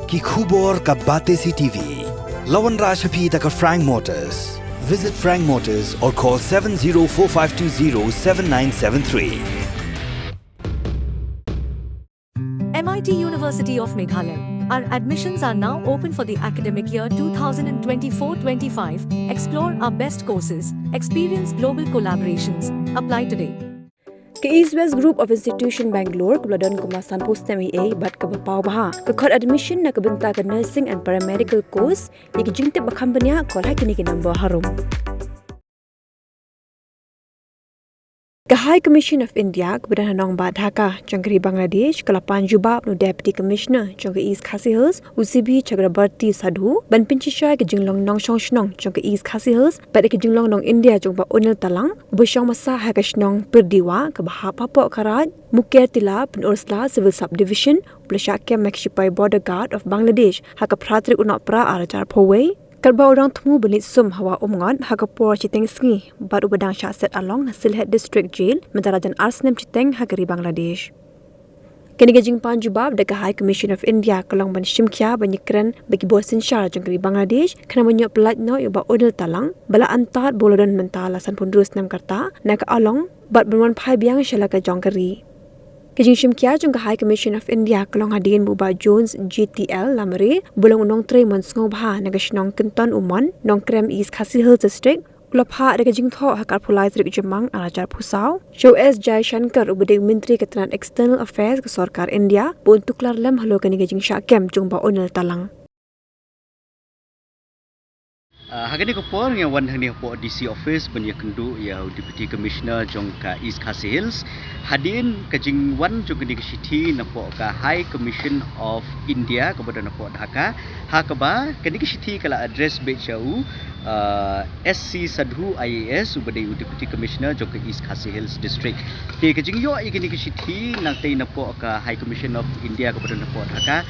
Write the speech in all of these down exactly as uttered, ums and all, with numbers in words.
Ki khubor ka Batesi T V. La wanrah sha phi da ka Frank Motors. Visit Frank Motors or call seven zero four five two zero seven nine seven three. M I T University of Meghalaya. Our admissions are now open for the academic year two thousand twenty-four twenty-five. Explore our best courses, experience global collaborations. Apply today. Ka East West Group of Institution Bangalore, kaba la don kumba sanphew snem eiei bad kaba paw bha, ka khot admission na ka bynta ka nursing and paramedical course. Ïa ki jingtip ba kham bniah, call ha kine ki number harum. Ka High Commission of India kaba don ha nongbah Dhaka jong ka ri Bangladesh ka la pan jubab na u Deputy Commissioner jong ka East Khasi Hills, u C B Chakrabarti Sadhu, ban pynshisha ïa ka jinglong nongshong shnong jong ka East Khasi Hills bad ïa ka jinglong nong India jong u Bah Onil Talang, uba shong basa ha ka shnong Pyrdiwah kaba hap hapoh ka Raid Mukertila Pynursla Civil Subdivision, uba la shah kem da ki shipai Border Guard of Bangladesh ha ka phra tarik u Nohprah ar hajar arphew wei. Katba u dang thmu ban leit sum ha Wah Umngot ha ka por shiteng sngi bad uba dang shah set along ha Sylhet District Jail mynta la jan ar snem shiteng ha ka ri Bangladesh. Kane ka jingpan jubab da ka High Commission of India ka long ban shim khia ban ïakren bad ki bor synshar jong ka ri Bangladesh khnang ban ïoh pyllait noh ïa u Bah Onil Talang, ba la antad ba u la don mynta la sanphew hynriew snem ka rta na ka Along, bad ban wan phai biang sha la ka jong ka ri. Ka jingshim khia jong ka High Commission of India ka long hadien ba u Bah Jones J T L Lamare, uba long u nongtrei mon sngewbha na ka shnong Kynton Umon, Nongkrem, East Khasi Hills District, u la phah da ka jingthoh ha ka arphew lai tarik Jymmang ar hajar arphew saw sha u S Jaishankar, uba dei u Myntri ka tnat External Affairs ka sorkar India, ba un tuklar lem halor kane ka jingshah kem jong u Bah Onil Talang. Ah, ha kane ka por ngi wan hangne hapoh D C office ban ïakynduh ïa u Deputy Commissioner jong ka East Khasi Hills. Hadien ka jingwan jong kane ka shithi napoh ka High Commission of India kaba don napoh Dhaka, ha kaba kane ka shithi ka la address beit sha u, ah, S C Sadhu I A S, uba dei u Deputy Commissioner jong ka East Khasi Hills District. Te ka jingïoh ïa kane ka shithi nangtei napoh ka High Commission of India kaba don napoh Dhaka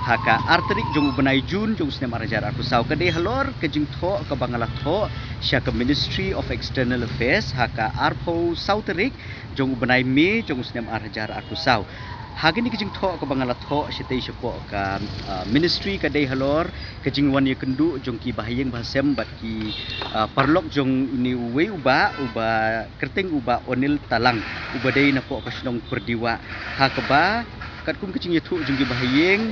ha ka ar tarik jong u bnai June jong u snem ar hajar arphew saw ka dei halor ka jingthoh kaba nga la thoh sha ka Ministry of External Affairs ha ka arphew saw tarik jong u bnai May jong u snem ar hajar arphew saw. Ha kane ka jingthoh kaba nga la thoh shatei shapoh ka, ah, ministry ka dei halor ka jingwan ïakynduh jong ki bahaïing bahasem bad ki, ah, paralok jong une uwei u bah, uba kyrteng u Bah Onil Talang, uba dei napoh ka shnong Pyrdiwah. Ha kaba katkum ka jingïathuh jong ki bahaïing,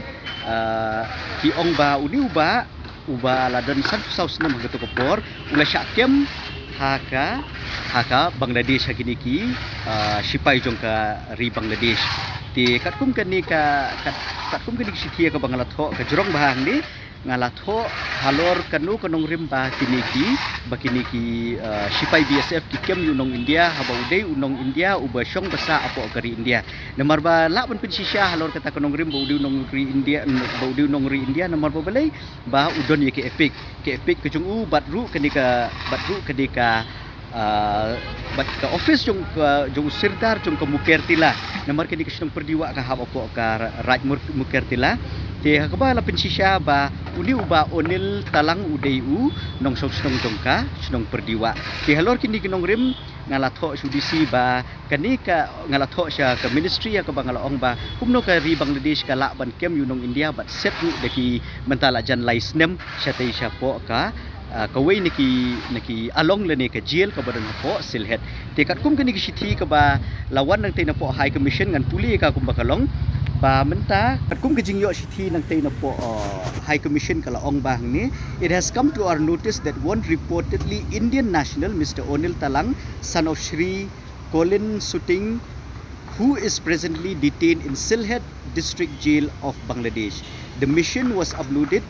ah, ki ong ba une u bah uba la don sanphew saw snem ha kato ka por u la shah kem ha ka, ha ka Bangladesh ha kine ki, ah, shipai jong ka ri Bangladesh. Te katkum kane ka, kat-, katkum kane ka shithi kaba nga la thoh ka jrong bha hangne, nga la thoh halor kano ka nongrim ba kine ki, ba kine ki, ah, shipai B S F ki kem ïa u nong India, haba u dei u nong India uba shong basa hapoh ka ri India. Namar ba lah ban pynshisha halor kata ka nongrim ba u dei u nong ri India, ba u dei u nong ri India, namar ba balei, ba u don ïa ka EPIC, ka EPIC ka jong u, bad ruh kane ka, bad ruh kane ka, ah, bad ka office jong ka, jong u Sirdar jong ka Mukertila. Namar kane ka shnong Pyrdiwah ka hap hapoh ka Ra-, Raid Mur-, Mukertila. Te ha kaba la pynshisha ba une u Bah Onil Talang u dei u nongshong shnong jong ka shnong Pyrdiwah. Te halor kine ki nongrim nga la thoh sha u D C ba kane ka, nga la thoh sha ka ministry ha kaba nga la ong ba kumno ka ri Bangladesh ka lah ban kem ïa u nong India bad set ruh da ki mynta la jan lai snem shatei shapoh ka, ah, kawei na ki, na ki along lane ka jail kaba don hapoh Sylhet. Te katkum kane ka shithi kaba la wan nangtei napoh High Commission ngan pule ïa ka kumba ka long ba mynta katkum ka jingïoh shithi nangtei napoh, ah, High Commission ka la ong ba hangne, it has come to our notice that one reportedly Indian national, Mister Onil Talang, son of Shri Colin Suting, who is presently detained in Sylhet District Jail of Bangladesh. The mission was uploaded,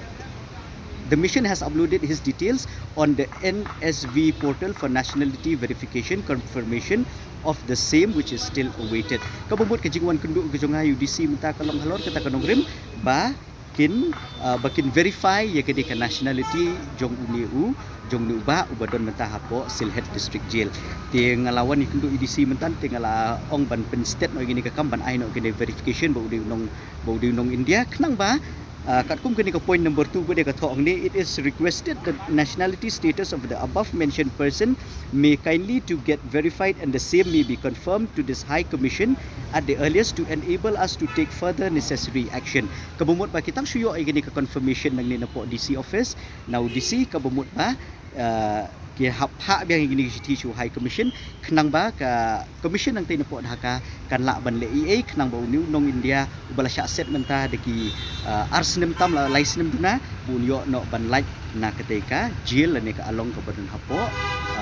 the mission has uploaded his details on the N S V portal for nationality verification confirmation of the same, which is still awaited. Kaba mut ka jingwan kynduh ka jong nga ïa u D C mynta ka long halor kata ka nongrim ba kin, ah, ba kin verify ïa kane ka nationality jong une u, jong une u bah uba don mynta hapoh Sylhet District Jail. Te nga la wan ïakynduh ïa u D C mynta te nga la ong ban pynstet noh ïa kane ka kam ban ai noh kane verification ba u dei u nong, ba u dei u nong India khnang ba Uh, katkum kane ka point number two ba dei ka thoh hangne, it is requested that nationality status of the above mentioned person may kindly to get verified and the same may be confirmed to this High Commission at the earliest to enable us to take further necessary action. Kaba mut ba ki tang shu ïoh ïa kane ka confirmation nangne napoh D C office, na u D C kaba mut ba uh, ki hap phah biang ïa kine ki shithi sha u High Commission, khnang ba ka Commission nangtei napoh Dhaka kan lah ban leh ei ei, khnang ba une u nong India uba la shah set mynta da ki uh, ar snem tam la lai snem duna, ba un ïoh noh ban lait na katei ka jail lane ka along kaba don hapoh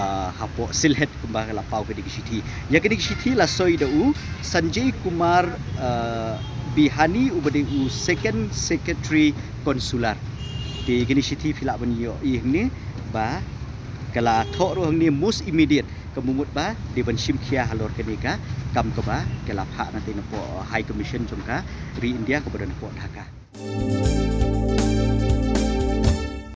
uh, hapoh Sylhet kumba ka la paw ka dei ki shithi. Ïa ka dei ki shithi la soi da u Sanjay Kumar uh, Bihani uba dei u Second Secretary Consular. Te kine ki shithi phi lah ban ïoh ïa hangne ba ka la thoh ruh hangne most immediate, kaba mut ba dei ban shim khia halor kane ka kam kaba ka la phah nangtei napoh High Commission jong ka ri India kaba don hapoh Dhaka.